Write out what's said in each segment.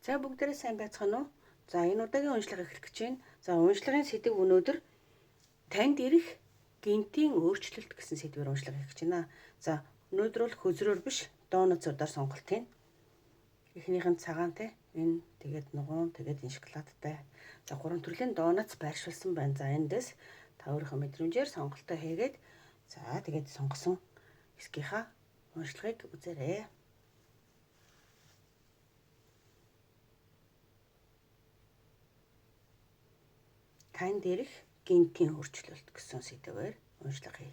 За, бүгдээрээ сайн байцгаана уу? За, энэ удаагийн уншлага эхлэх гэж байна. За, уншлагын сэдэв өнөөдөр танд ирэх гэнэтийн өөрчлөлт гэсэн сэдвээр уншлага хийх гэж байна. За, өнөөдөр бол хөзрөөр биш, донатсуудаар сонголт хийнэ. Эхнийх нь цагаан те, энэ тэгээд нугуун, тэгээд энэ шоколадтай. За, гурван төрлийн донац байршуулсан байна. За, эндээс та өөрийнхөө мэдрэмжээр сонголтоо хийгээд, за, тэгээд сонгосон хэсгийнхаа уншлагыг үзээрэй. Танд ирэх гэнэтийн өөрчлөлт гэсэн сэдвээр уншлага хий.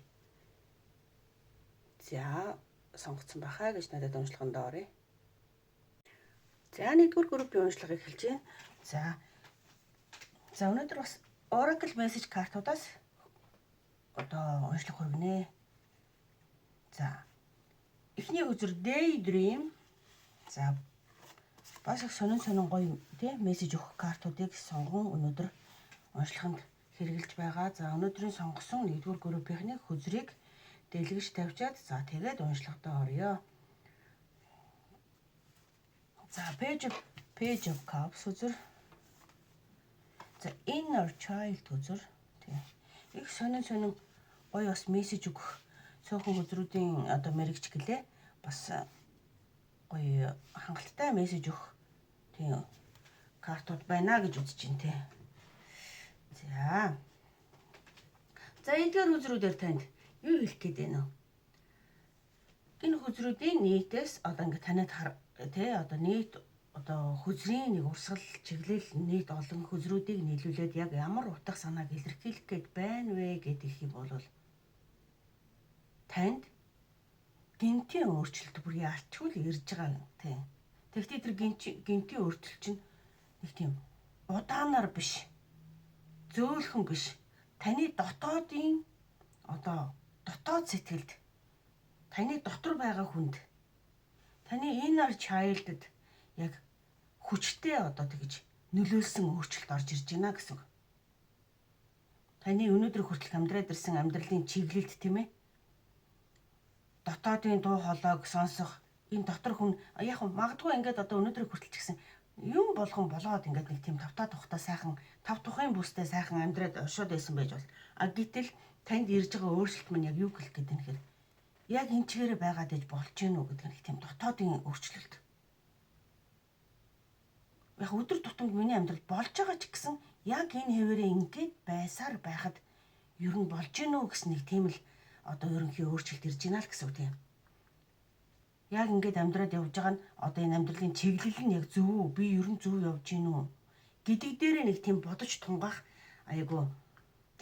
За, сонгоцсон байхаа гэж надад уншлаганд оръё. За, нэгдүгээр группийн уншлага эхэлж байна. За, өнөөдөр бас Oracle message картуудаас одоо уншлага хүргэнэ. За, эхний хөзөр Daydream. За, бас их сонин сонин гоё тий мессеж өгөх картуудыг сонгон өнөөдөр уншлаганд хэрэглэж байгаа. За, өнөөдрийн сонгосон нэгдүгээр группийнхний хөзрийг дэлгэж тавьчаад, за, тэгээд уншлагадаа оръё. За, Page of Cups хөзөр. За, Inner Child хөзөр. Тий. Их сонин сонин гоё бас мессеж өгөх цөөхөн хөзрүүдийн одоо мэрэгч гэлээ. Бас гоё хангалттай мессеж өгөх тийм картууд байна гэж үзэж байна те. За. За, эдгээр хөзрүүдээр танд юу хэлэх гээд байна вэ? Энэ хөзрүүдийн нийтээс одоо ингээ танид тий одоо нийт одоо хөзрийн нэг урсгал чиглэл нийт олон хөзрүүдийг нийлүүлээд яг ямар утга санааг илэрхийлэх гээд байна вэ гэдэг юм бол танд гэнэтийн өөрчлөлт бүр ялчгүй л ирж байгаа тийм. Тэгэхдээ тэр гэнэтийн өөрчлөлт чинь нэг тийм удаанаар биш, зөөлхөн биш. Таны дотоодын одоо дотоод сэтгэлд, таны дотор байгаа хүнд, таны inner child-д яг хүчтэй одоо тэгж нөлөөлсөн өөрчлөлт орж ирж байна гэсэн үг. Таны өнөөдөр хүртэл амьдраад ирсэн амьдралын чиглэлд, тийм ээ, дотоодын дуу хоолойг сонсох энэ дотор хүн яг магадгүй ингээд одоо өнөөдөр хүртэл ч гэсэн юм болгон болоод ингээд нэг тийм тавтаа тухтаа сайхан тав тухын бүстэй сайхан амьдраад оршоод байсан байж бол. А гэтэл танд ирж байгаа өөрчлөлт маань яг юу гэлэх гэдэг юм гэхээр яг энэ чигээрээ байгаад иж болж гин үү гэдэг нэг тийм дотоодын өөрчлөлт. Яг өдөр тутамд миний амьдрал болж байгаа ч гэсэн яг энэ хэвээрээ ингээд байсаар байхад ер нь болж гин үү гэсэн нэг тийм л одоо ерөнхий өөрчлөлт ирж байна л гэсэн үг тийм. Яг ингээд амьдраад явж байгаа нь одоо энэ амьдралын чиглэл нь яг зөв үү? Би ер нь зөв явж гин үү гэдэг дээрээ нэг тийм бодож тунгаах айгу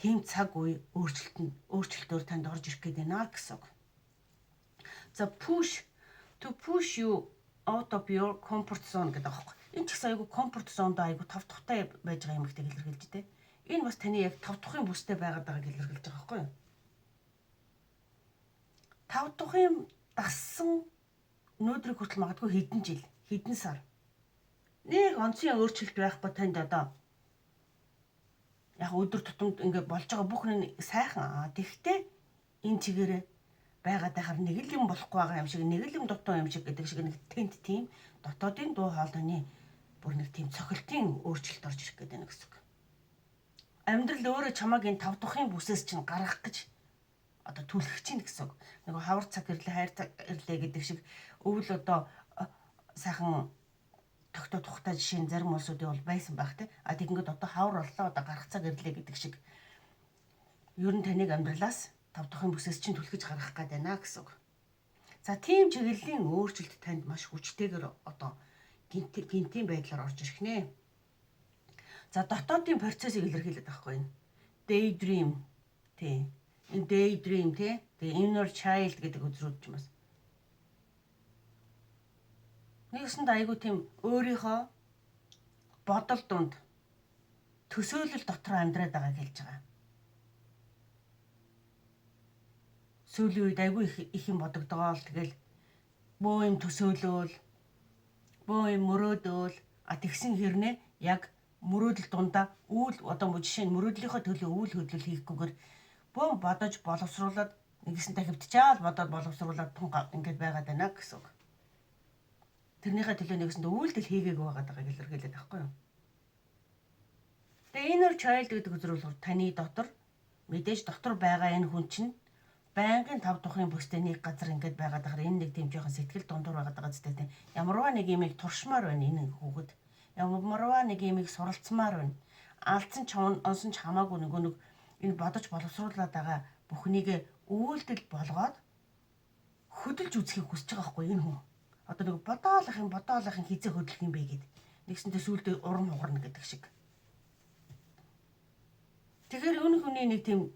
тийм цаг үе өөрчлөлт нь өөрчлөлтөөр танд орж ирэх гээд байна гэсэн үг. За, push to push you out of your comfort zone гэдэг аахгүй. Энэ ч гэсэн айгу comfort zone-д айгу тав тухтай байж байгаа юм ихтэй илэрхийлж дээ. Энэ бас таны яг тав тухын бүстэй байгаад байгааг илэрхийлж байгаа байхгүй юу? Тав тухын дассан өнөөдрийг хүртэл магадгүй хэдэн жил, хэдэн сар нэг онцгийн өөрчлөлт байхгүй танд одоо яг өдөр тутамд ингээ болж байгаа бүх нь сайхан. Аа, тэгтээ энэ чигээрээ байгаад байхаар нэг л юм болохгүй байгаа юм шиг, нэг л юм дутуу юм шиг гэдэг шиг нэг тент тийм дотоодын дуу хоолойны бүр нэг тийм цохилтын өөрчлөлт орж ирэх гэдэг нэг гэсэн үг. Амьдрал өөрөө чамааг энэ тав тухын бүсээс чинь гаргах гэж одоо түлхэж чинь гэсэн үг. Нөгөө хавар цаг ирлээ, хайр цаг ирлээ гэдэг шиг өвөл одоо сайхан тогтоо тухтай жишээ нь зарим улсуудын бол байсан байх те. А тэгэнгүүт одоо хавар боллоо, одоо гарах цаг ирлээ гэдэг шиг ер нь таныг амьдралаас тав тухын бүсээс чинь түлхэж гаргах гээд байна гэсэн үг. За, тийм чиглэлийн өөрчлөлт танд маш хүчтэйгээр одоо гэнэтийн байдлаар орж ирэх нэ. За, дотоодын процессыг илэрхийлээд байгаа байхгүй юу? Daydream тий. Энэ daydream тий. Тэгээ inner child гэдэг хөзрүүд ч юм бас. Нэгсэнд айгу тийм өөрийнхөө бодол дунд төсөөлөл дотор амьдраад байгааг хэлж байгаа. Сүүлийн үед айгүй их их юм бодогдгоо л тэгэл бөө юм төсөөлөөл, бөө юм мөрөөдөөл, а тэгсэн хэрнээ яг мөрөөдөл дундаа үйл одоо жишээ нь мөрөөдлийнхөө төлөө үйл хөдлөл хийхгүйгээр бөөн бодож боловсруулад нэгсэнтэй хэвтчаал бодоод боловсруулад тун ингээд байгаад байна гэсэн үг. Тэрнийхээ төлөө нэгсэнд үйлдэл хийгээгүй байгаа байгааг илэрхийлээд байхгүй юу? Тэгээ inner child гэдэг үзрэл болохоор таны дотор мэдээж дотор байгаа энэ хүн чинь байнгын тав тухын бүстэй нэг газар ингээд байгаад байхаар энэ нэг тийм жоохон сэтгэл дундуур байгаад байгаа зү, тийм. Ямарваа нэг юмыг туршмаар байна энэ хүүхэд. Ямарваа нэг юмыг суралцмаар байна. Алдсан ч онсон ч хамаагүй нөгөө нэг энэ бодож боловсруулад байгаа бүхнийг үйлдэл болгоод хөдөлж үзэхийг хүсэж байгаа байхгүй энэ хүн. Одоо нэг бодоолах юм, бодоолах юм, хизээ хөдлөх юм бэ гэд. Нэгсэнтэй сүулдэ урам хугарна гэдэг шиг. Тэгэхээр энэ хүний нэг тийм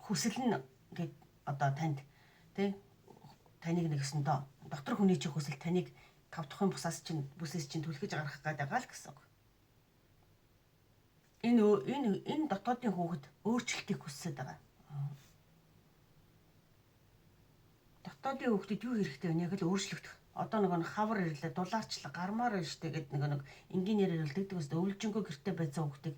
хүсэл нь ингээд одоо танд, тий, таныг нэгсэндөө дотор хүний чинь хүсэл таныг тав тухын бусаас чинь, бүсээс чинь түлхэж гаргах гээд байгаа л гэсэн үг. Энэ дотоодын хүүхэд өөрчлөлтийг хүсээд байгаа. Дотоодын хүүхдэд юу хэрэгтэй вэ? Яг л өөрчлөгдөх. Одоо нөгөө нэг хавар ирлээ, дулаарчлаа, гармаар байна штэ гэд нөгөө нэг энгийн нэрээр үлдэгдэг өстө өвлжөнгөө гэрте байсан хүүхдийг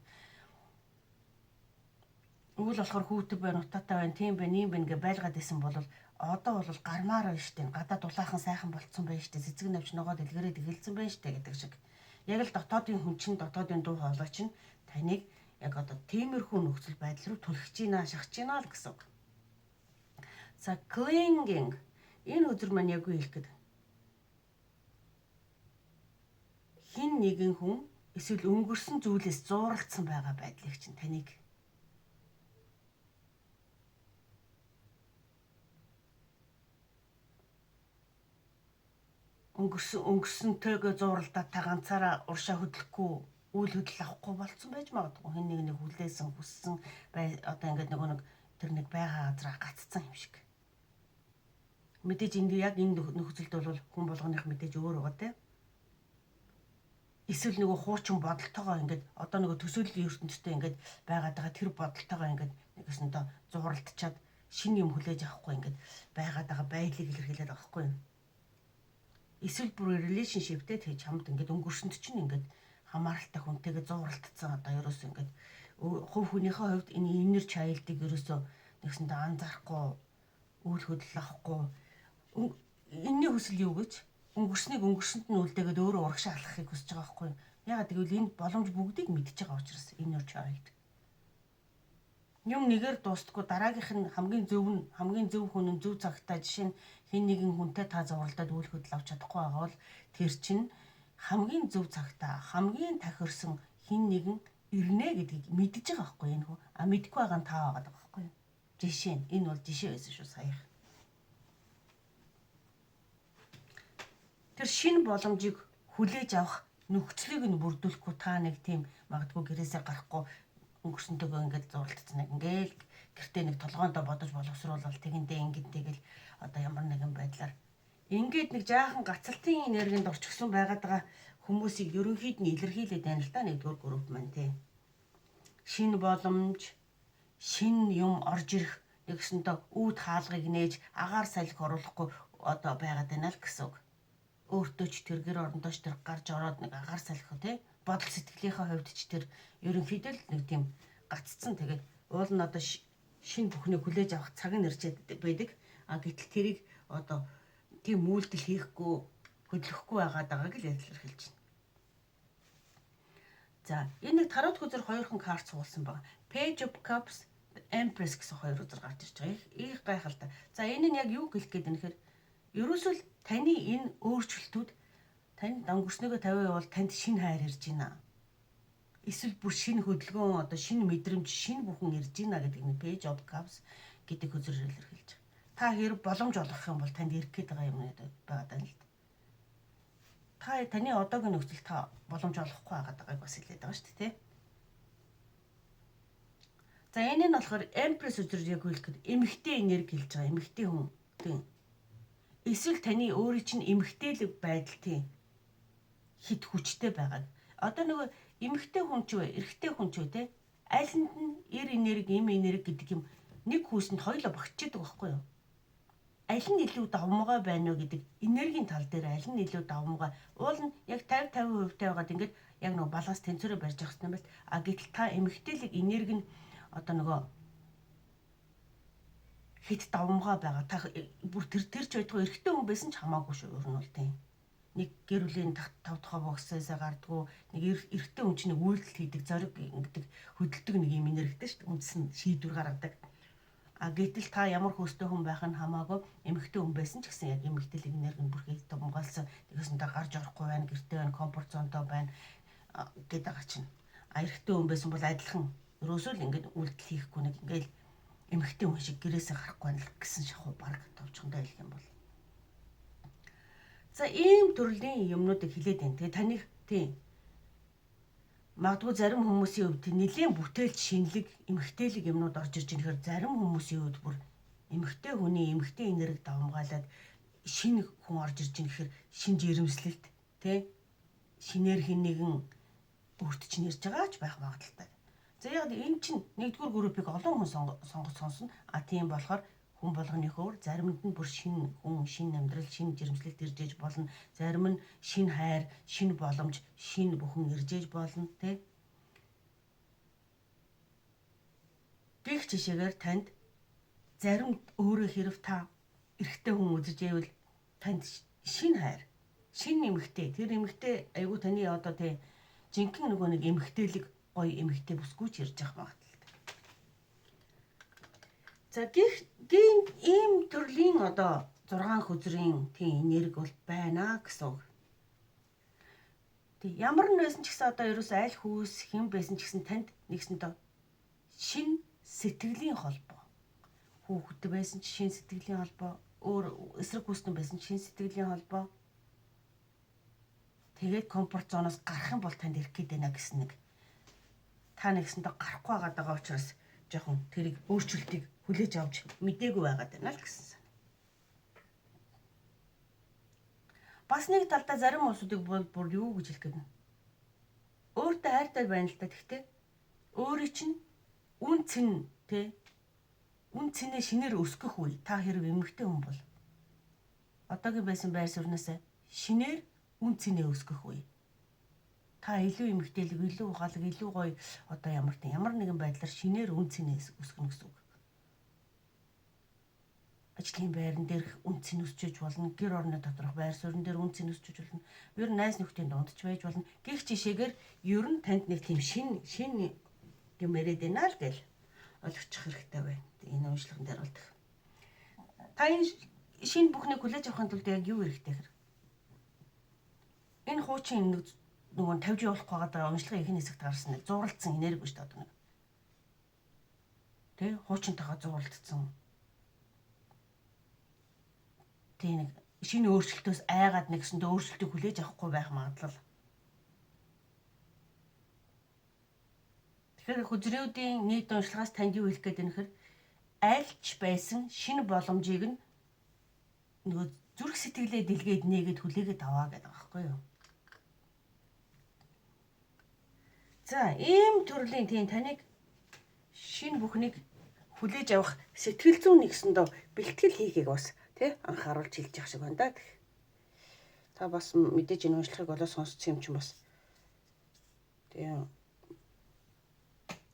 өвөл болохоор хүүтэг байна, утаатай байна, тийм байна, ийм байна гэж байлгаад исэн бол одоо бол гармаар байна штэ. Гадаа дулаахан сайхан болцсон байна штэ. Цэцэг навч ногоод дэлгэрээд эхэлсэн байна штэ гэдэг шиг. Яг л дотоодын хүн чинь, дотоодын дуу хоолой чинь таныг яг одоо тиймэрхүү нөхцөл байдал руу түлхэж гинэ, шахаж гинэ л гэсэн үг. За, clinging, энэ өдөр маань яг юу хэлэх гээд, хэн нэгэн хүн эсвэл өнгөрсөн зүйлээс зууралдсан байгаа байдлыг чинь таныг өнгөрсөнтэйгээ зууралдаад та ганцаараа уршаа хөдлөхгүй, үйл хөдлөл авахгүй болцсон байж магадгүй. Хэн нэг нэг хүлээсэн, хүссэн бай, одоо ингээд нөгөө нэг тэр нэг байгаа газраа гаццсан юм шиг. Мэдээж энд яг энэ нөхцөлд бол хүн болгоных мэдээж өөр байгаа, тийм. Эсвэл нөгөө хуучин бодолтойгоо ингээд одоо нөгөө төсөөллийн ертөнцтэй ингээд байгаад байгаа тэр бодолтойгоо ингээд нэгэсэндээ зууралдчаад шинэ юм хүлээж авахгүй ингээд байгаад байгаа байдлыг илэрхийлээд байгаа байхгүй юу? Эсвэл бүр relationship тэй, тэг чамд ингээд өнгөрсөнд чинь ингээд хамааралтай хүнтэйгээ зууралтцсан, одоо ерөөсөө ингээд хувь хүнийхээ хувьд энэ inner child-ыг ерөөсөө нэгсэндээ анзаарахгүй, үйл хөдлөл авахгүй. Энэний хүсэл юу гэж, өнгөрснийг өнгөрсөнд нь үлдээгээд өөрөө урагшаа алхахыг хүсэж байгаа байхгүй юу? Ягаад гэвэл энэ боломж бүгдийг мэдж байгаа учраас inner child. Юм нэгээр дуустдаггүй, дараагийнх нь хамгийн зөв нь, хамгийн зөв хүн нь зөв цагтаа. Жишээ нь хэн нэгэн хүнтэй та зууралдаад үйл хөдлөл авч чадахгүй байгаа бол тэр чинь хамгийн зөв цагтаа хамгийн тохирсон хэн нэгэн ирнэ гэдгийг мэдж байгаа байхгүй энэ хүн. А мэдэхгүй байгаа нь та байгаа байхгүй юу? Жишээ нь, энэ бол жишээ байсан шүү саях. Тэр шинэ боломжийг хүлээж авах нөхцөлийг нь бүрдүүлэхгүй та нэг тийм магадгүй гэрээсээ гарахгүй, өнгөрсөнтэйгөө ингээд зурлагдсан, нэг ингээл гэртээ нэг толгоондоо бодож боловсруулал тэгэндээ ингэн тэгэл одоо ямар нэгэн байдлаар ингээд нэг жаахан гацалтын энергинд орчихсон байгаад байгаа хүмүүсийг ерөнхийд нь илэрхийлээд байна л да нэгдүгээр групп маань, тий. Шинэ боломж, шинэ юм орж ирэх нэгсэндээ үүд хаалгыг нээж агаар салхи оруулахгүй одоо байгаад байна л гэсэн үг. Өөртөө ч тэр гэр орондоо ч тэр гарч ороод нэг агаар салхи, тий, бодол сэтгэлийнхээ хувьд ч тэр ерөнхийдөө л нэг тийм гаццсан. Тэгээд уул нь одоо шинэ бүхнийг хүлээж авах цаг нь ирчээд байдаг. А гэтэл тэрийг одоо тийм үйлдэл хийхгүй, хөдлөхгүй байгаад байгааг л илэрхийлж байна. За, энэ нэг тарот хөзөр хоёрхан карт суулсан байгаа. Page of Cups, Empress гэсэн хоёр үзэр гарч ирж байгаа. Их гайхалтай. За, энэ нь яг юу хэлэх гээд байна гэхээр ерөөсөө л таны энэ өөрчлөлтүүд, танд өнгөрснөөгөө 50% бол танд шинэ хайр ирж байна. Эсвэл бүр шинэ хөдөлгөөн, одоо шинэ мэдрэмж, шинэ бүхэн ирж байна гэдэг нь Page of Cups гэдэг үзрээр илэрхийлж байгаа. Та хэрэг боломж олгох юм бол танд ирэх гээд байгаа юм байгаа даа л да. Та таны одоогийн нөхцөл та боломж олгохгүй байгаад байгааг бас хэлээд байгаа шүү дээ, тий. За, энэ нь болохоор Empress үзрээр яг хэлэхэд эмэгтэй энерги хэлж байгаа. Эмэгтэй хүн. Тийм. Эсвэл таны өөрийн чинь эмэгтэйлэг байдал, тийм, хэт хүчтэй байгааг. Одоо нөгөө эмэгтэй хүн ч вэ, эрэгтэй хүн ч вэ, те, алинд нь эр энерги, эм энерги гэдэг юм нэг хүүсэнд хоёулаа багтчихдаг байхгүй юу? Аль нь илүү давмгай байна уу гэдэг энергийн тал дээр аль нь илүү давмгай. Уул нь яг 50 50% тай байгаад ингээд яг нөгөө баланс тэнцвэрээ барьж явах хэрэгтэй юм байна. А гэтэл та эмэгтэйлэг энерги нь одоо нөгөө хэт давмгай байгаа. Та бүр тэр тэр ч байтугай эрэгтэй хүн байсан ч хамаагүй шүү. Ер нь бол тийм. Нэг гэр бүлийн тав тухай богсоосоо гардгуу нэг эрэгтэй хүн чинь нэг үйлдэл хийдэг, зориг ингэдэг, хөдөлдөг нэг юм энергитэй шүү дээ. Үндсэн шийдвэр гаргадаг. А гэтэл та ямар хөөстэй хүн байх нь хамаагүй эмэгтэй хүн байсан ч гэсэн яг эмэгтэйлэг энерги нь бүрхийг тумгаалсан. Тэгсэн та гарч орохгүй байна, гэртээ байна, comfort zone той байна гэдэг байгаа чинь. А эрэгтэй хүн байсан бол адилхан ерөөсөө л ингээд үйлдэл хийхгүй нэг ингээд эмэгтэй хүн шиг гэрээсээ гарахгүй байна л гэсэн шахуу баг товчхондоо хэлэх юм бол. За ийм төрлийн юмнуудыг хэлээд байна. Тэгээ таних тийм магадгүй зарим хүмүүсийн хувьд нэлээд бүтээлч шинэлэг эмэгтэйлэг юмнууд орж ирж байгаа нөхөр зарим хүмүүсийн хувьд бүр эмэгтэй хүний эмэгтэй энерги давамгаалаад шинэ хүн орж ирж байгаа гэхээр шин жирэмслэлт тий шинээр хин нэгэн өөрт чинь ирж байгаа ч байх магадлалтай. За яг энэ чинь нэгдүгээр группийг олон хүн сонгож сонсно. А тийм болохоор хүн болгоны хөөр заримд нь бүр шинэ хүн, шинэ амьдрал, шинэ жирэмслэлт ирж ээж болно. Зарим нь шинэ хайр, шинэ боломж, шинэ бүхэн ирж ээж болно, тэ. Гэх жишээгээр танд зарим өөрөө хэрв та эрэгтэй хүн үзэж ивэл танд шинэ хайр, шинэ эмэгтэй, тэр эмэгтэй айгу таны одоо тэ жинхэнэ нөгөө нэг эмэгтэйлэг гоё эмэгтэй бүсгүй ч ирж явах магадлалтай. За гих ийм төрлийн одоо 6 хөзрийн тийм энерги бол байна гэсэн үг. Тэг ямар нь байсан ч гэсэн одоо ерөөсөө аль хүүс хэн байсан ч гэсэн танд нэгсэндээ шин сэтгэлийн холбоо. Хүүхэд байсан ч шин сэтгэлийн холбоо, өөр эсрэг хүүснэн байсан ч шин сэтгэлийн холбоо. Тэгээд comfort zone оос гарах юм бол танд ирэх гээд байна гэсэн нэг. Та нэгсэндээ гарахгүй байгаа учраас жоохон тэрийг өөрчлөлтийг хүлээж авч мдээгүй байгаад байна л гэсэн сан. Бас нэг талдаа зарим улсуудыг бол бүр юу гэж хэлэх гээд байна. Өөртөө хайртай байна л та. Гэхдээ өөрийн чинь үн цэн тэ үн цэнээ шинээр өсгөх үе та хэрэг эмэгтэй хүн бол одоогийн байсан байр суурнаас шинээр үн цэнээ өсгөх үе. Та илүү эмэгтэйлэг, илүү ухаалаг, илүү гоё одоо ямар тийм ямар нэгэн байдлаар шинээр үн цэнээ өсгөнө гэсэн үг. Ажлын байран дээрх үн цэн өсчөж болно, гэр орны доторх байр суурин дээр үн цэн өсчөж болно. Ер нь найз нөхдийн дунд ч байж болно. Гэх жишээгээр ер нь танд нэг тийм шин шин юм яриад байна л гэл ойлгочих хэрэгтэй байна. Энэ уншлаган дээр бол тех. Та энэ шин бүхнийг хүлээж авахын тулд яг юу хэрэгтэй хэр? Энэ хуучин нэг нөгөө тавьж явуулах байгаа уншлагын ихэнх хэсэгт гарсан нэг зуралдсан энерги шүү дээ одоо нэг. Тэ хуучинтайгаа зуралдсан. Тэ нэг шинэ өөрчлөлтөөс айгаад нэгсэндээ өөрчлөлтийг хүлээж авахгүй байх магадлал. Тэгэхээр хөзрүүдийн нийт уншлагаас танд юу хэлэх гээд байна гэхээр альч байсан шинэ боломжийг нь нөгөө зүрх сэтгэлээ дэлгээд нээгээд хүлээгээд аваа гэдэг байгаа байхгүй юу? За ийм төрлийн тийм таныг шинэ бүхнийг хүлээж авах сэтгэл зүйн нэгсэндээ бэлтгэл хийхийг бас тий анхааруулж хэлж явах шиг байна да. Та бас мэдээж энэ уншлагыг олоо сонссон юм чинь бас тийм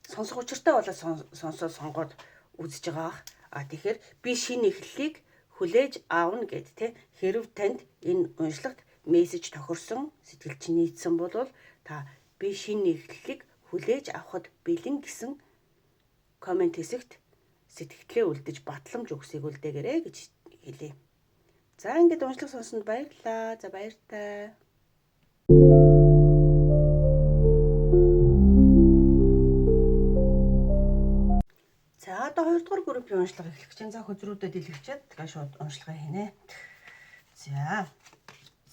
сонсох учиртай болоод сонсоод сонгоод үзэж байгаа ах. А тэгэхээр би шинэ эхлэлийг хүлээж аавна гэд тий хэрв танд энэ уншлагт мессеж тохирсон сэтгэл чинь нийцсэн бол та би шинэ эхлэлийг хүлээж авахд бэлэн гэсэн comment хэсэгт сэтгэлдээ үлдэж батламж өгсийг үлдээгээрэй гэж хэлье. За ингээд уншлаг сонсонд баярлалаа. За баяртай. За одоо 2 дугаар группийн уншлага эхлэх гэж. За хөзрүүдэд дэлгчээд тэгээ шууд уншлагаа хийнэ. За.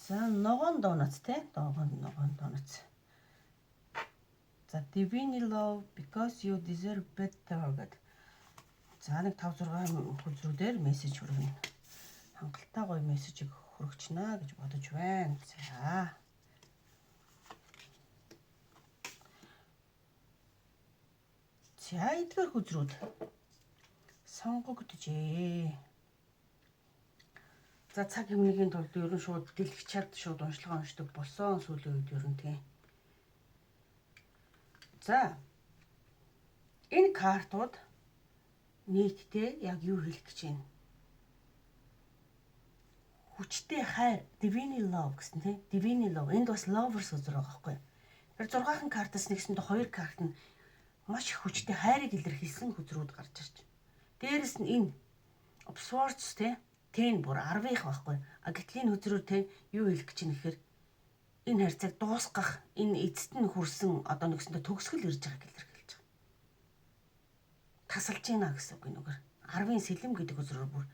За ногоон дооноц те. Ногоон дооноц. За Divine Love because you deserve better гэдэг. За нэг 5 6 хөзрүүдээр мессеж хүргэнэ. Хангалттай гоё мессежийг хүргэж гэж бодож байна. За. За эдгээр хөзрүүд сонгогджээ. За цаг хэмнэхийн тулд ер нь шууд дэлгчээд шууд уншлага уншдаг болсон сүүлийн үед ер нь тийм. За энэ картууд нийтдээ яг юу хэлэх гэж байна? Хүчтэй хайр, divine love гэсэн, тийм, divine love. Энд бас lovers үзэр байгаа байхгүй. Тэр 6хан картаас нэгсэндээ хоёр карт нь маш их хүчтэй хайрыг илэрхийлсэн хөзрүүд гарч ирж. Дээрэс нь энэ Swords, те, ten бүр 10-ых байхгүй. А гэтэл энэ хөзрүүд, те, юу хэлэх гэж юм гэхээр энэ харьцааг дуусгах, энэ эцэст нь хүрсэн одоо нэгсэндээ төгсгөл ирж байгааг илэрхийлж байгаа. Тасалж байна гэсэн үг энэ үгээр. 10-ын сэлэм гэдэг хөзрөөр бүр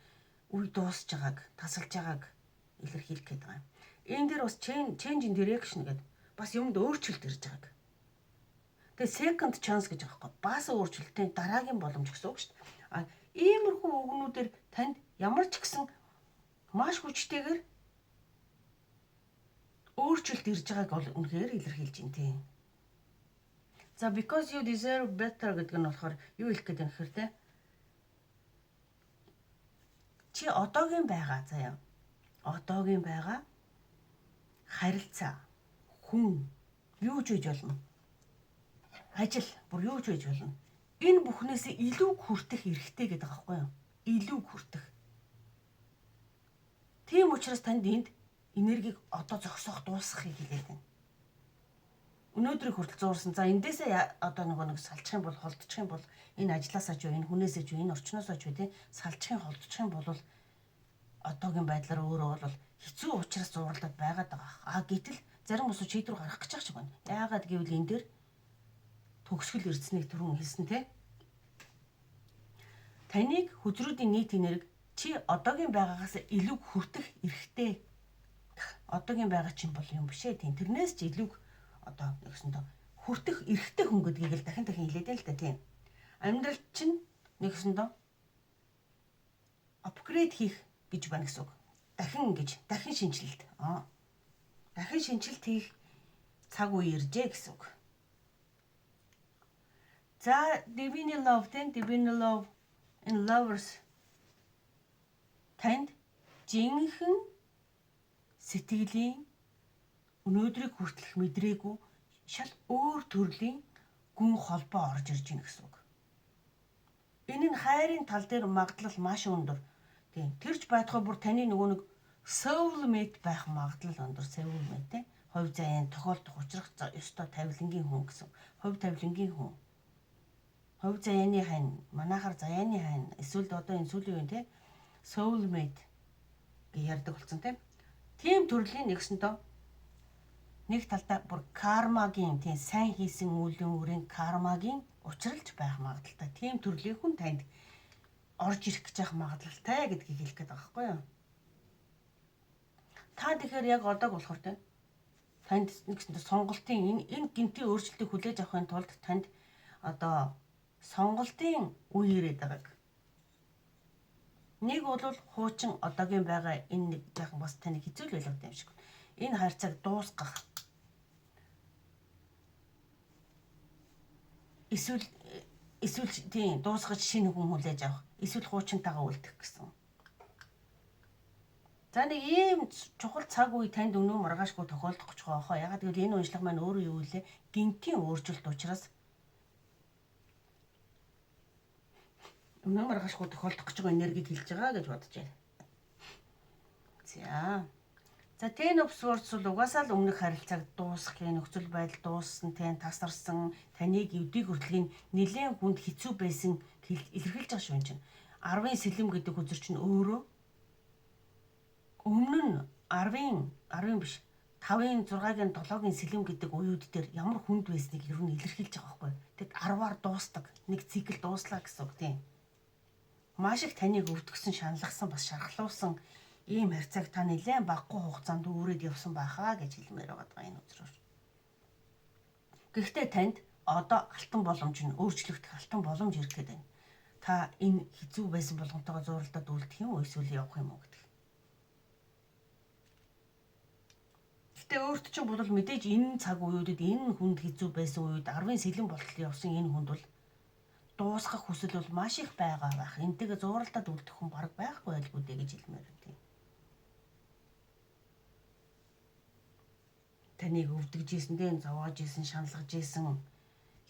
үе дуусж байгааг, тасалж байгааг илэрхийлэх гээд байгаа юм. Энэ дээр бас change in direction гэдэг бас юмд өөрчлөлт ирж байгааг. Тэгээ second chance гэж байгаа байхгүй. Бас өөрчлөлтийн дараагийн боломж гэсэн үг шүү дээ. А иймэрхүү үгнүүдээр танд ямар ч гэсэн маш хүчтэйгээр өөрчлөлт ирж байгааг бол үнэхээр илэрхийлж байна, тийм. За, because you deserve better гэдэг нь болохоор юу хэлэх гээд байна гэхээр, те, чи одоогийн байгаа заяа. Одоогийн байгаа харилцаа, хүн юу ч байж болно. Ажил бүр юу ч байж болно. Энэ бүхнээс илүү хүртэх эрхтэй гэдэг байгаа байхгүй юу? Илүү хүртэх. Тийм учраас танд энд энергийг одоо зогсоох, дуусгахыг хэлээд байна. Өнөөдрийг хүртэл зуурсан. За, эндээсээ одоо нөгөө нэг салчих юм бол, холдчих юм бол, энэ ажлаасаа ч юу, энэ хүнээсээ ч юу, энэ орчноосоо ч юу, тий, салчих юм, холдчих юм бол одоогийн байдлаар өөрөө бол хэцүү учраас зууралдаад байгаад байгаа. А гэтэл зарим хүмүүс шийдвэр гаргах гэж байгаа шиг байна. Яагаад гэвэл энэ дээр төгсгөл ирснийг түрүүн хэлсэн, те. Таныг хөзрүүдийн нийт энерги чи одоогийн байгаагаас илүү хүртэх эрхтэй. Одоогийн байгаа чинь бол юм биш ээ. Тийм, тэрнээс ч илүү одоо нэгсэндээ хүртэх эрхтэй хүн гэдгийг л дахин дахин хэлээд л та, тийм. Амьдрал чинь нэгсэндээ upgrade хийх гэж байна гэсэн үг. Дахин ингэж дахин шинэчлэлт. Аа. Дахин шинэчлэлт хийх цаг үе иржээ гэсэн үг. За, Divine Love, ten Divine Love in Lovers, танд жинхэнэ сэтгэлийн өнөөдрийг хүртэлх мэдрээгүй шал өөр төрлийн гүн холбоо орж ирж байна гэсэн үг. Энэ нь хайрын тал дээр магадлал маш өндөр. Тийм. Тэрч байтугай бүр таны нөгөө нэг soulmate байх магадлал өндөр, soulmate, те. Хувь заяан тохиолдох, учрах ёстой тавилангийн хүн гэсэн. Хувь тавилангийн хүн. Хувь заяаны хань, манайхаар заяаны хань, эсвэл одоо энэ сүүлийн үеийн, те, soulmate гэж ярьдаг болсон, те. Тийм төрлийн нэгсэнтөө нэг талдаа бүр кармагийн, тийм, сайн хийсэн үйлийн үрийн кармагийн учралж байх магадлалтай. Тийм төрлийн хүн танд орж ирэх гэж явах магадлалтай гэдгийг хэлэх гээд байгаа байхгүй юу? Та тэгэхээр яг одог болохоор, те, танд нэгсэнтэй сонголтын энэ гэнэтийн өөрчлөлтийг хүлээж авахын тулд танд одоо сонголтын үе ирээд байгааг. Нэг бол хуучин одоогийн байгаа энэ нэг жаахан бас таныг хэцүү л байлгаад юм шиг. Энэ харьцааг дуусгах. Эсвэл тийм, дуусгаж шинэ хүн хүлээж авах. Эсвэл хуучинтайгаа үлдэх гэсэн. За, нэг ийм чухал цаг үе танд өнөө маргаашгүй тохиолдох гэж байгаа хоо. Ягаад гэвэл энэ уншлага маань өөрөө юу вэ? Гэнэтийн өөрчлөлт учраас өнөө маргаашгүй тохиолдох гэж байгаа энергийг хэлж байгаа гэж бодож байна. За. За, Ten of Swords бол угаасаа л өмнөх харилцааг дуусгахын нөхцөл байдал дууссан, тэн тасарсан, таныг өдийг хүртэл нэлээд хүнд хэцүү байсан илэрхийлж байгаа шүү энэ чинь. 10-ын сэлэм гэдэг үзэр чинь өөрөө өмнө нь 10-ын 10-ын биш, 5-ын, 6-гийн, 7-гийн сэлэм гэдэг уюуд дээр ямар хүнд байсныг ер нь илэрхийлж байгаа байхгүй. Тэгэд 10-аар дуустдаг. Нэг цикл дууслаа гэсэн үг, тийм. Маш их таныг өвдгсөн, шаналгасан, бас шархлуулсан ийм харьцааг та нэлээд баггүй хугацаанд үүрээд явсан байхаа гэж хэлмээр байгаа энэ үзрээр. Гэхдээ танд одоо алтан боломж нь, өөрчлөгдөх алтан боломж ирэх гээд байна. Та энэ хэцүү байсан болгонтойгоо зууралдаад үлдэх юм уу эсвэл явах юм уу гэдэг. Гэтэ өөрт чинь бол мэдээж энэ цаг үеүүдэд, энэ хүнд хэцүү байсан үед, 10-ын сэлэм болтол явсан энэ хүнд бол дуусгах хүсэл бол маш их байгаа байх. Энтэйгээ зууралдаад үлдэх хүн бараг байхгүй байлгүй дээ гэж хэлмээр байна. Таныг өвдөгж исэн, дэн зовоож исэн, шаналгаж исэн,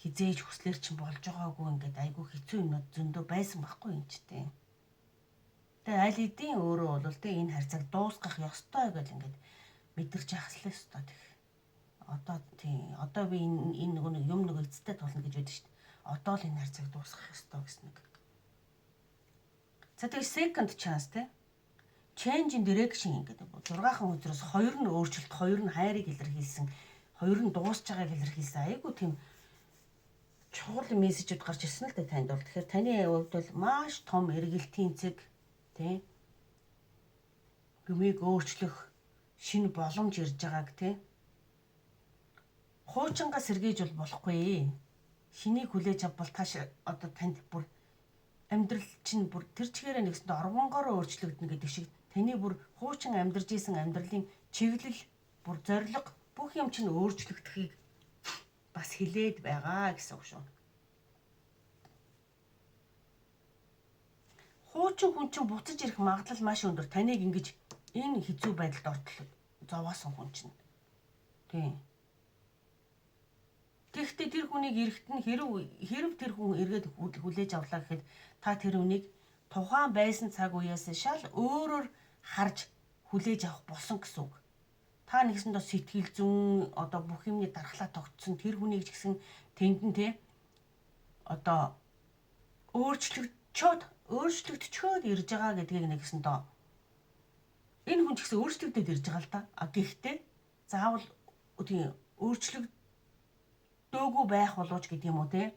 хизээж хүслэр чинь болж байгаагүй, ингээд айгүй хэцүү юмнууд зөндөө байсан байхгүй юм ч тийм. Тэгээ аль хэдийн өөрөө бол тэ энэ харьцааг дуусгах ёстой гэж ингээд мэдэрч ахслаа ёстой тэг. Одоо тийм одоо би энэ нөгөө нэг юм нөгөө эцтэй тулна гэж байдаг шүү дээ. Одоо л энэ харьцааг дуусгах ёстой гэсэн нэг. За, тэгээ second chance те. Change in direction гэдэг 6хан өдрөөс хоёр нь өөрчлөлт, хоёр нь хайрыг илэрхийлсэн, хоёр нь дуусч байгааг илэрхийлсэн. Айгу тийм чухал мессежүүд гарч ирсэн л дээ танд бол. Тэгэхээр таны хувьд бол маш том эргэлтийн цэг тий юмыг өөрчлөх шинэ боломж ирж байгааг тий. Хуучингаа сэргийж бол болохгүй. Шинийг хүлээж авбал тааш одоо танд бүр амьдрал чинь бүр тэр чигээрээ нэгсэндээ орвонгороо өөрчлөгдөнө гэдэг шиг таны бүр хуучин амьдарч исэн амьдралын чиглэл, бүр зорилго, бүх юм чинь өөрчлөгдөхийг бас хэлээд байгаа гэсэн үг шүү. Хуучин хүн чинь буцаж ирэх магадлал маш өндөр. Таныг ингэж энэ хэцүү байдалд ортол зовоосон хүн чинь. Тийм. Тэгэхдээ тэр хүнийг эрэхт нь хэрв тэр хүн эргээд хүлээж авлаа гэхэд та тэр хүнийг тухайн байсан цаг үеэс шал өөрөөр харж хүлээж авах болсон гэсэн үг. Та нэгсэндээ сэтгэл зүйн одоо бүх юмны дархлаа тогтсон, тэр хүнийг ч гэсэн тэнд нь те одоо өөрчлөгдчөөд ирж байгаа гэдгийг нэгсэндээ энэ хүн ч гэсэн өөрчлөгдөд ирж байгаа л да. А гэхдээ заавал тийм өөрчлөгдөөгүй байх боловч гэдэг юм уу те.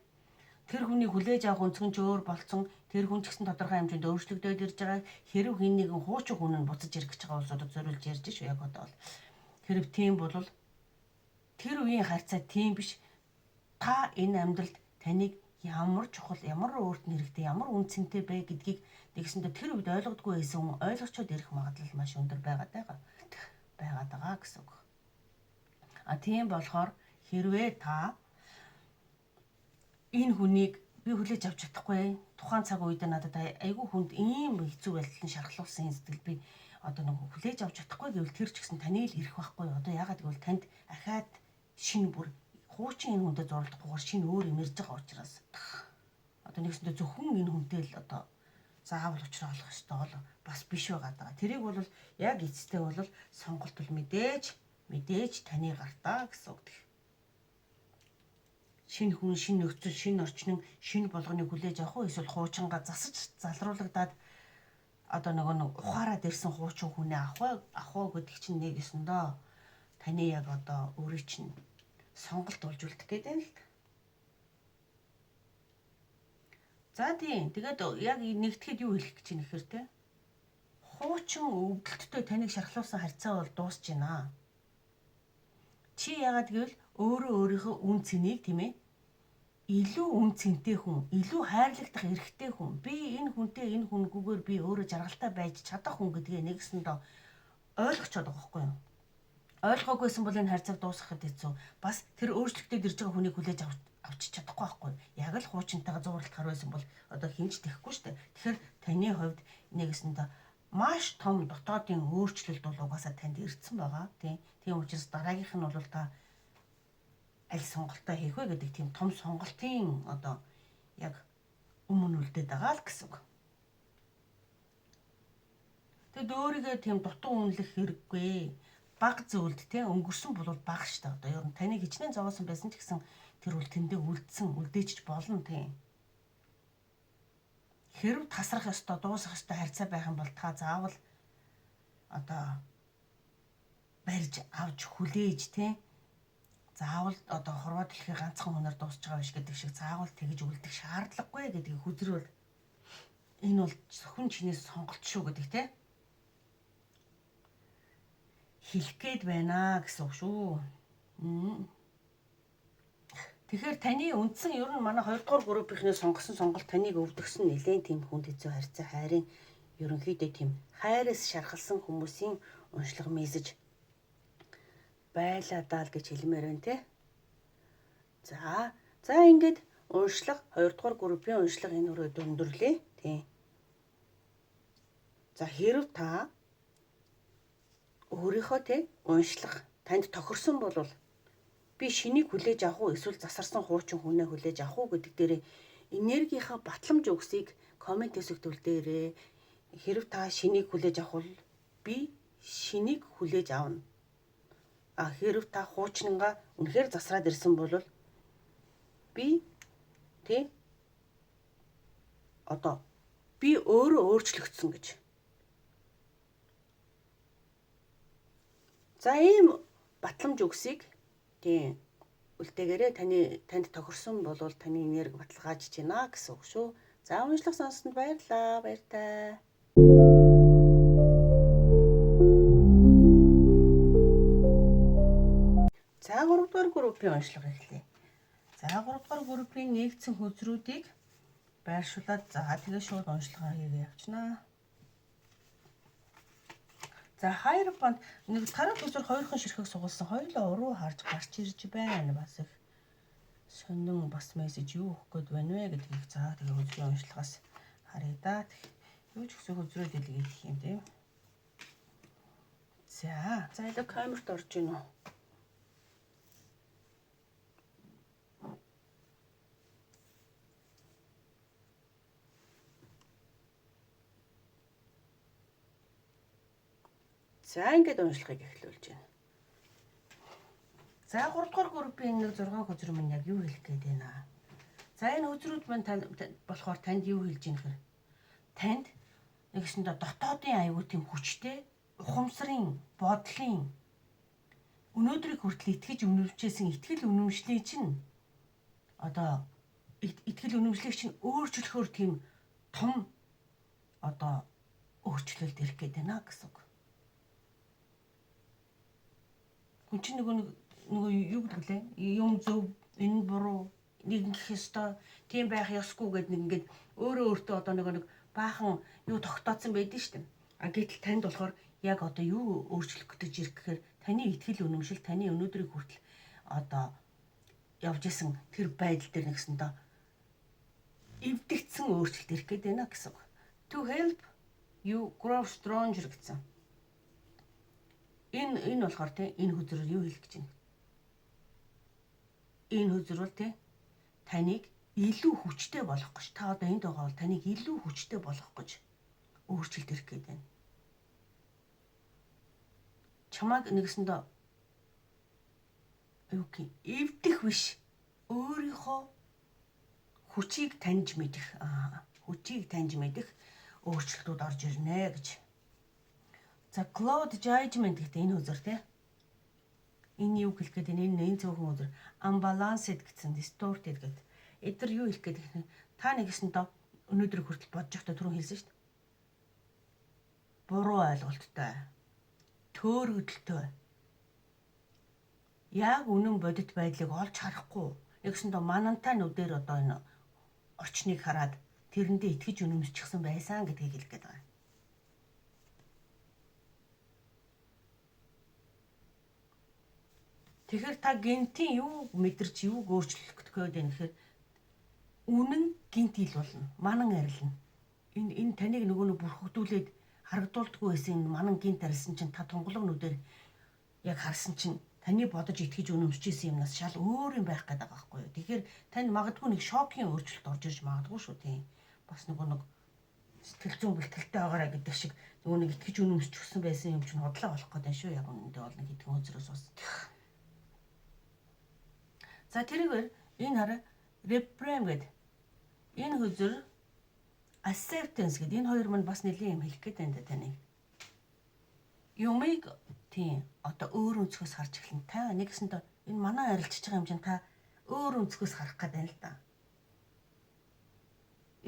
Тэр хүнийг хүлээж авах өнцгөн ч өөр болцсон. Тэр хүн ч гэсэн тодорхой хэмжээнд өөрчлөгдөд ирж байгаа. Хэрв хэн нэгэн хуучин хүн нь буцаж ирэх гэж байгаа улсуудад зориулж ярьж шүү яг одоо бол. Хэрв тийм бол тэр үеийн харьцаа тийм биш. Та энэ амьдралд таныг ямар чухал, ямар өөрт нь хэрэгтэй, ямар үн цэнтэй бэ гэдгийг тэгсэндээ тэр үед ойлгодгүй байсан хүн ойлгочоод ирэх магадлал маш өндөр байгаад байгаа. Байгаад байгаа гэсэн үг. А тийм болохоор хэрвээ та энэ хүнийг би хүлээж авч чадахгүй, тухайн цаг үед надад айгүй хүнд ийм хэцүү байдал нь шархлуулсан энэ сэтгэл би одоо нэг хүлээж авч чадахгүй гэвэл тэр ч гэсэн таны л ирэх байхгүй. Одоо ягаад гэвэл танд ахаад шинэ бүр хуучин энэ хүнтэй зурлахгүйгээр шинэ өөр юм ирж байгаа учраас одоо нэгсэндээ зөвхөн энэ хүнтэй л одоо заавал учраа олох ёстой бол бас биш байгаа даа. Тэрийг бол яг эцэстээ бол сонголт бол мэдээж таны гартаа гэсэн үг. Шинэ хүн, шинэ нөхцөл, шинэ орчин, шинэ болгоныг хүлээж авах уу эсвэл хуучингаа засаж залруулагдаад одоо нөгөө нэг ухаарад ирсэн хуучин хүнээ авах уу гэдэг чинь нэг ёсондоо таны яг одоо өөрийн чинь сонголт болж үлдэх гээд байна л да. За тийм. Тэгээд яг нэгтгэхэд юу хэлэх гэж байна гэхээр те хуучин өвдөлттэй таныг шархлуулсан харьцаа бол дуусч байна. Чи яагаад гэвэл өөрөө өөрийнхөө үн цэнийг тийм ээ илүү үн цэнтэй хүн, илүү хайрлагдах эрхтэй хүн. Би энэ хүнтэй, энэ хүнгүүгээр би өөрөө жаргалтай байж чадах хүн гэдгээ нэгсэндээ ойлгочоод байгаа байхгүй юу? Ойлгоогүйсэн бол энэ харьцааг дуусгахад хэцүү. Бас тэр өөрчлөгдөд ирж байгаа хүнийг хүлээж авч чадахгүй байхгүй юу? Яг л хуучинтайгаа зууралтахаар байсан бол одоо хинч тэхгүй шүү дээ. Тэгэхээр таны хувьд нэгсэндээ маш том дотоодын өөрчлөлт бол угаасаа танд ирсэн байгаа. Тийм. Тийм учраас дараагийнх нь бол та аль сонголтоо хийх вэ гэдэг тийм том сонголтын одоо яг өмнө үлдээд байгаа л гэсэн үг. Тэгэд өөрийгөө тийм дутуу үнэлэх хэрэггүй. Баг зүйлд те өнгөрсөн бол баг шүү дээ. Одоо ер нь таныг хичнээн зовоосон байсан ч гэсэн тэр бол тэндээ үлдсэн, үлдээчих болно тийм. Хэрв тасрах ёстой, дуусах ёстой харьцаа байх юм бол та заавал одоо барьж авч хүлээж те заавал одоо хорвоо дэлхий ганцхан хүнээр дуусч байгаа биш гэдэг шиг заавал тэгж үлдэх шаардлагагүй гэдгийг хүзрүүл энэ бол зөвхөн чиний сонголт шүү гэдэг те хэлэх гээд байна гэсэн үг шүү. Тэгэхээр таны үндсэн ер нь манай 2 дугаар группийнхний сонгосон сонголт таныг өвдөгсөн нэлээд тийм хүнд хэцүү харьцаа хайрын ерөнхийдөө тийм хайраас шархалсан хүмүүсийн уншлага мессеж байлаа даа л гэж хэлмээр байна те. За ингээд уншлага 2 дугаар группийн уншлага энэ өрөөд өндөрлөө. Тийм. За, хэрв та өөрийнхөө те уншлага танд тохирсон бол би шинийг хүлээж авах уу эсвэл засарсан хуучин хүнээ хүлээж авах уу гэдэг дээрээ энергийнхаа батламж өгсийг коммент хэсэгт үлдээрэй. Хэрв та шинийг хүлээж авах бол би шинийг хүлээж авна. А хэрв та хуучнангаа үнэхээр засраад ирсэн бол би тий одоо би өөрөө өөрчлөгдсөн гэж. За, ийм батламж үгсийг тий үлдээгээрээ, танд тохирсон бол таны энерги баталгаажиж байна гэсэн үг шүү. За, уншлах сонссонд баярлалаа. Баяртай. За, 3 дугаар группийн уншлага эхлэе. За, 3 дугаар группийн нэгдсэн хөзрүүдийг байршуулад, за, тэгээ шууд уншлагаа хийгээ явчихнаа. За, Hierophant нэг тараг хөзөр хоёрхан ширхэг сугалсан, хоёулаа уруу харж гарч ирж байна. Бас их сонин бас мессеж юу өгөх гээд байна вэ гэдгийг, за, тэгээ хөзрийн уншлагаас харъя да. Юу ч гэсэн хөзрөө дэлгийдэх юм тийм. За, за, илүү камерт орж гинүү. За, ингээд уншлагыг эхлүүлж байна. За, 3 дугаар группийн нэг 6 хөзөр минь яг юу хэлэх гээд байна? За, энэ хөзрүүд маань болохоор танд юу хэлж ийм гэхээр танд нэгсэндээ дотоодын аюул тийм хүчтэй ухамсарын бодлын өнөөдрийг хүртэл итгэж үнэмшижсэн итгэл үнэмшлийн чинь одоо итгэл үнэмшлийг чинь өөрчлөхөөр тийм том одоо өөрчлөлт ирэх гээд байна гэсэн үг. Хүн чинь нөгөө юу гэдэг лээ? Юм зөв, энэ буруу, нэг ингэх ёстой, тийм байх ёсгүй гэдэг нэг ингээд өөрөө өөртөө одоо нөгөө нэг баахан юу тогтооцсон байдэн шүү дээ. А гэтэл танд болохоор яг одоо юу өөрчлөх гэж ирэх гэхээр таны итгэл үнэмшил, таны өнөөдрийг хүртэл одоо явж исэн тэр байдал дээр нэгсэндээ эвдэгдсэн өөрчлөлт ирэх гээд байна гэсэн. To help you grow stronger гэсэн. Энэ болохоор те энэ хөзрөөр юу хэлэх гэж байна? Энэ хөзөр бол те таныг илүү хүчтэй болгох гэж, та одоо энд байгаа бол таныг илүү хүчтэй болгох гэж өөрчлөлт ирэх гээд байна. Чамайг нэгсэндээ юу гэх эвдэх биш, өөрийнхөө хүчийг таньж мэдэх, хүчийг таньж мэдэх өөрчлөлтүүд орж ирнэ гэж. За, cloud judgment гэдэг энэ хөзөр те. Энэ юу хэлэх гээд энэ энэ цөөхөн хөзөр unbalanced гэсэн, distorted гэдэг. Эдгээр юу хэлэх гээд та нэгсэндээ өнөөдөр хүртэл бодож байхдаа түрүүн хэлсэн шүү дээ. Буруу ойлголттой. Төөрөгдөлтөй. Яг үнэн бодит байдлыг олж харахгүй. Нэгсэндээ манантай нүдээр одоо энэ орчныг хараад тэрэндээ итгэж үнэмшчихсэн байсан гэдгийг хэлэх гээд байгаа. Тэгэхээр та гэнэтийн юу мэдэрч юуг өөрчлөх гээд байна гэхээр үнэн гэнэт ил болно. Манан арилна. Энэ таныг нөгөө нэг бүрхэгдүүлээд харагдуулдаггүй байсан энэ манан гэнэт арилсан чинь та тунгалаг нүдээр яг харсан чинь таны бодож итгэж үнэмшижсэн юмнаас шал өөр юм байх гэдэг байгаа байхгүй юу. Тэгэхээр танд магадгүй нэг шокийн өөрчлөлт орж ирж магадгүй шүү тийм. Бас нөгөө нэг сэтгэл зүйн бэлтгэлтэй байгаарай гэдэг шиг нөгөө нэг итгэж үнэмшчихсэн байсан юм чинь худлаа болох гэдэг шүү. Яг үнэндээ бол нэг хэдхэн хөзрөөс бас. За, тэрүүгээр энэ хараа, reframe гэдэг энэ хөзөр, acceptance гэдэг энэ хоёр мань бас нэлийн юм хэлэх гээд байна да таныг. Юмыг тийм одоо өөр өнцгөөс харж эхэлнэ. Та нэгсэндээ энэ манай арилжиж байгаа юм чинь та өөр өнцгөөс харах гээд байна л да.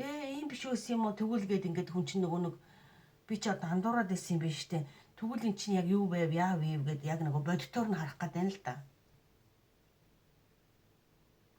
Ээ, ийм биш байсан юм уу? Тэгвэл гээд ингээд хүн чинь нөгөө нэг би ч одоо андуураад байсан юм биш үү? Тэгвэл эн чинь яг юу байв, яав ийв гэд яг нөгөө бодитоор нь харах гээд байна л да.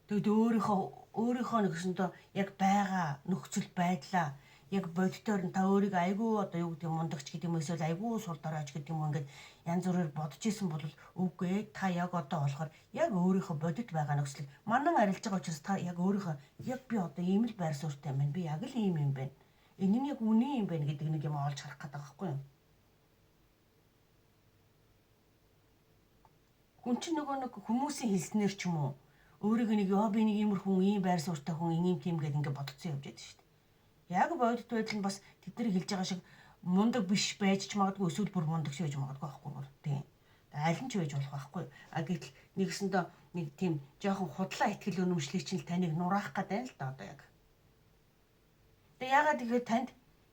Тэгэд өөрийнхөө нэгсэндээ яг байгаа нөхцөл байдлаа яг бодитоор нь та өөрийгөө айгүй одоо юу гэдэг мундагч гэдэг юм эсвэл айгүй сул доройч гэдэг юм ингээд янз бүрээр бодож исэн бол үгүй ээ, та яг одоо болохоор яг өөрийнхөө бодит байгаа нөхцөл манан арилж байгаа учраас та яг өөрийнхөө яг би одоо ийм л байр суурьтай юм байна, би яг л ийм юм байна, энэ нь яг үнэн юм байна гэдэг нэг юм олж харах гэдэг байгаа байхгүй юу? Хүн чинь нөгөө нэг хүмүүсийн хэлснээр ч юм уу өөрийгөө нэг ёо би нэг иймэрхүү ийм байр суурьтай хүн ийм тийм гэдэг ингээд бодцсон явж байдаг шүү дээ. Яг бодит байдал нь бас тэдний хэлж байгаа шиг мундаг биш байж ч магадгүй, эсвэл бүр мундаг ч байж магадгүй байхгүй тийм. Аль нь ч байж болох байхгүй. А гэтэл нэгсэндээ нэг тийм жоохон худлаа итгэл үнэмшлийг чинь л таныг нураах гээд байна л да одоо яг. Тэгээ яагаад тэгэхээр танд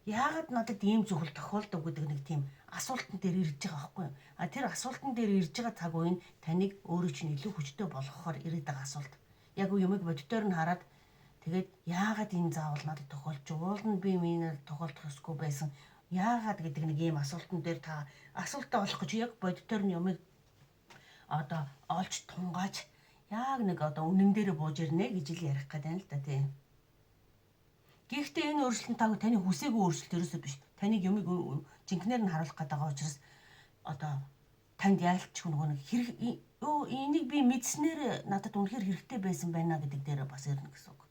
яагаад надад ийм зүйл тохиолдов гэдэг нэг тийм асуултан дээр ирж байгаа байхгүй юу? А тэр асуултан дээр ирж байгаа цаг үе нь таныг өөрөө чинь илүү хүчтэй болгохоор ирээд байгаа асуулт. Яг юмыг боддоор нь хараад тэгээд яагаад энэ заавал надад тохиолж, уул нь би минь тохиолдох ёсгүй байсан. Яагаад гэдэг нэг ийм асуултан дээр та асуултаа олох гэж яг боддоор нь юмыг одоо олж тунгааж яг нэг одоо үнэн дээр бууж ирнэ гэж л ярих гэдэг юм л да тийм. Гэхдээ энэ өөрчлөлт та таны хүсээгүй өөрчлөлт ерөөсөө биш. Таныг юмыг жинхнээр нь харуулах гэдэг байгаа учраас одоо танд яалтч нөгөө нэг хэрэг энийг би мэдснээр надад үнэхээр хэрэгтэй байсан байна гэдэг дээр бас ирнэ гэсэн үг.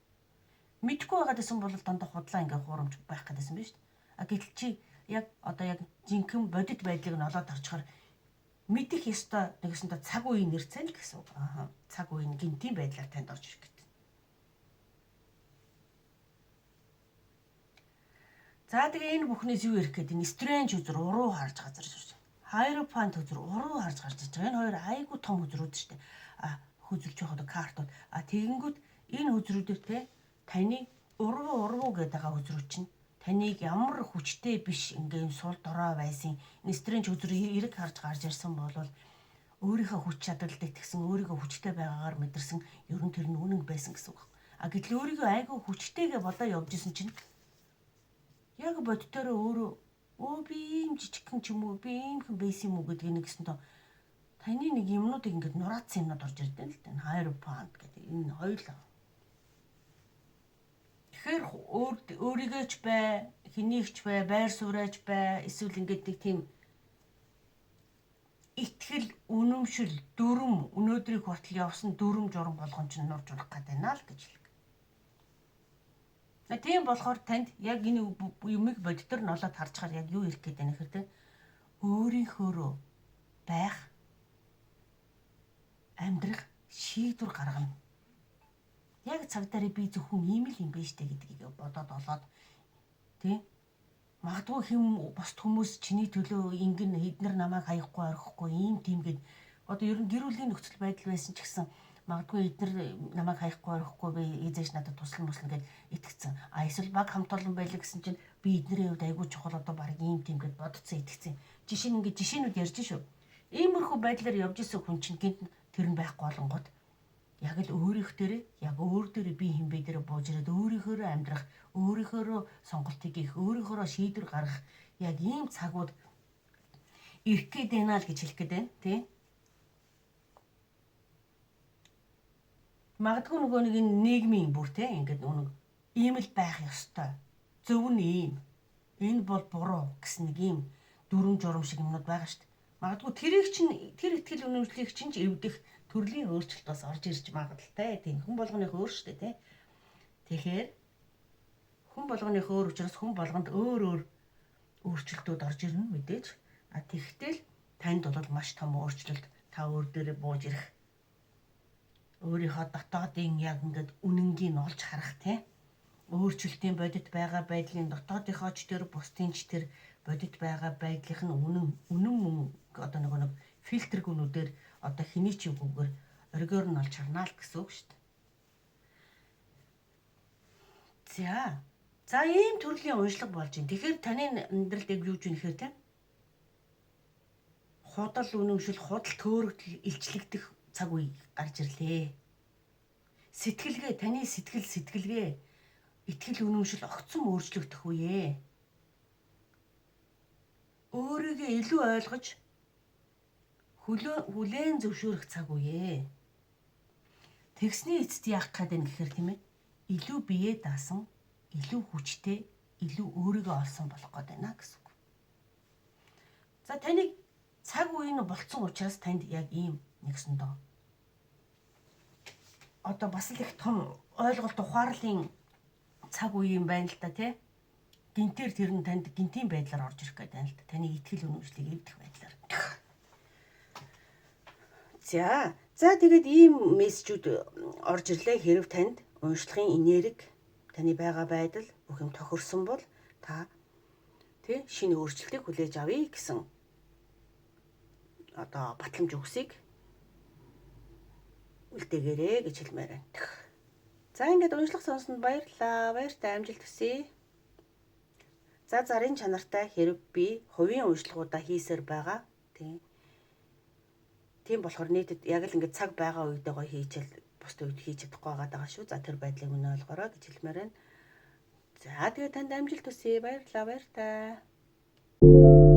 Мэдхгүй байгаад байсан бол дандаа худлаа ингээ хуурамч байх гэдээсэн биз шүү дээ. А гэтэл чи яг одоо яг жинхэнэ бодит байдлыг нь олоод харчихаар мэдэх ёстой нэгсэндээ цаг үеийн нэрцэн л гэсэн үг. Аа. Цаг үеийн гинтийн байдлаар танд орж ирэх гэдэг. За тэгээ энэ бүхнээс юу ярих гэдэг энэ Strange үзэр уруу харж газар ширч. Hierophant үзэр уруу харж гарч ирж байгаа. Энэ хоёр айгүй том үзрүүд шүү дээ. А хөзөрч явах одоо картууд. А тэгэнгүүт энэ үзрүүдээр те таны уруу гэдэг байгаа үзрүүд чинь таныг ямар хүчтэй биш ингээм сул дорой байсан энэ Strange үзэр эрэг харж гарч ирсэн бол өөрийнхөө хүч чадалд итгэсэн, өөрийгөө хүчтэй байгаагаар мэдэрсэн, ер нь тэр нь үнэн байсан гэсэн үг. А гэтэл өөрийгөө айгүй хүчтэйгээ бодоо явж исэн чинь яг боддороо өөрөө өө би ийм жижигхэн ч юм уу, би ийм хэн байсан юм уу гэдгийг нэг гэсэнтэй таны нэг юмнуудыг ингээд нураацсан юмнууд орж ирдэ л дээ. Hierophant гэдэг энэ хоёулаа. Тэгэхээр өөрийгөө ч бай, хэнийг ч бай, байр сууриач бай, эсвэл ингээд нэг тийм итгэл, үнэмшил, дүрм, өнөөдрийг хүртэл явсан дүрм журам болгон чинь нурж унах гээд байна л гэж хэлдэг. Тийм болохоор танд яг энэ юмыг боддоор нь олоод харчаар яг юу ирэх гээд байна гэхээр те өөрийнхөөрөө байх амьдрах шийдвэр гаргана. Яг цаг дээр би зөвхөн ийм л юм байна штэ гэдгийг бодоод олоод тий магадгүй хэм бусд хүмүүс чиний төлөө ингэн эднэр намайг хаяхгүй орхихгүй ийм тийм гэд одоо ер нь гэр бүлийн нөхцөл байдал байсан ч гэсэн магадгүй эднэр намайг хаяхгүй орхихгүй би эзэж надад туслан муслан гэд итгэцэн. А эсвэл баг хамт олон байлаа гэсэн чинь би эднэрийн хувьд айгүй чухал одоо баг ийм тийм гэд бодцсон итгэцэн. Жишээ нь ингээд жишээнүүд ярьж шүү. Иймэрхүү байдлаар явж исэн хүн чинь гинт тэр нь байхгүй болонгот яг л өөрийнх дээрээ яг өөр дээрээ би хин бэ дээрээ бууж ирээд өөрийнхөөрөө амьдрах, өөрийнхөөрөө сонголтыг хийх, өөрийнхөөрөө шийдвэр гаргах яг ийм цагууд ирэх гээд байна л гэж хэлэх гээд байна, тий? Магадгүй нөгөө нэг энэ нийгмийн бүр тий ингээд нөгөө нэг ийм л байх ёстой. Зөв нь ийм. Энэ бол буруу гэсэн нэг ийм дүрм журам шиг юмнууд байгаа шүү дээ. Магадгүй тэрийг чинь тэр итгэл үнэмшлийг чинь ч эвдэх төрлийн өөрчлөлт бас орж ирж магадaltaй. Тийм хүн болгоных өөр шүү дээ, тий. Тэгэхээр хүн болгоных өөр учраас хүн болгонд өөр өөр өөрчлөлтүүд орж ирнэ мэдээж. А тэгтэл танд бол маш том өөрчлөлт та өөр дээрээ бууж ирэх. Өөрийнхөө дотоодын яг ингээд үнэнгийг олж харах тий. Өөрчлөлтийн бодит байгаа байдлын дотоодынхоо ч тэр бусдын ч тэр бодит байгаа байдлынх нь үнэн үнэн мөн одоо нөгөө нэг фильтргүүнүүдээр одоо хэний ч үгүйгээр оргиор нь олж харнаа л гэсэн үг шүү дээ. За. За ийм төрлийн уншлага болж байна. Тэгэхээр таны амьдралд яг юу ч юм гэхээр те худал үнэмшил, худал төөрөгдөл илчлэгдэх цаг үе гарч ирлээ. Сэтгэлгээ, таны сэтгэл сэтгэлгээ итгэл үнэмшил огцом өөрчлөгдөх үе. Өөрийгөө илүү ойлгож хүлээн зөвшөөрөх цаг үе. Тэгсний эцэст яах гээд байна гэхээр тийм ээ илүү бие даасан, илүү хүчтэй, илүү өөрийгөө олсон болох гээд байна гэсэн үг. За таныг цаг үе нь болцсон учраас танд яг ийм нэгсэндөө одоо бас л их том ойлголт ухаарлын цаг үе юм байна л да тий. Гинтээр тэр нь танд гинтийн байдлаар орж ирэх гээд байна л да. Таны итгэл үнэмшлийг эвдэх байдлаар. За тэгээд ийм мессежүүд орж ирлээ. Хэрв танд уншлагын энерги Таны байгаа байдал бүх юм тохирсон бол та тий шинэ өөрчлөлтийг хүлээж авъя гэсэн одоо батламж үгсийг үлдээгээрэй гэж хэлмээр байна. За, ингээд уншлах сонсонд баярлалаа. Баяртай, амжилт хүсье. За, зарын чанартай хэрэг би хувийн уншлагуудаа хийсээр байгаа. Тийм. Тийм болохоор нийтэд яг л ингээд цаг байгаа үедээ гоё хийчихэл бусд үед хийж чадахгүй байгаа шүү. За, тэр байдлыг минь ойлгоорой гэж хэлмээр байна. За, тэгээ танд амжилт хүсье. Баярлалаа. Баяртай.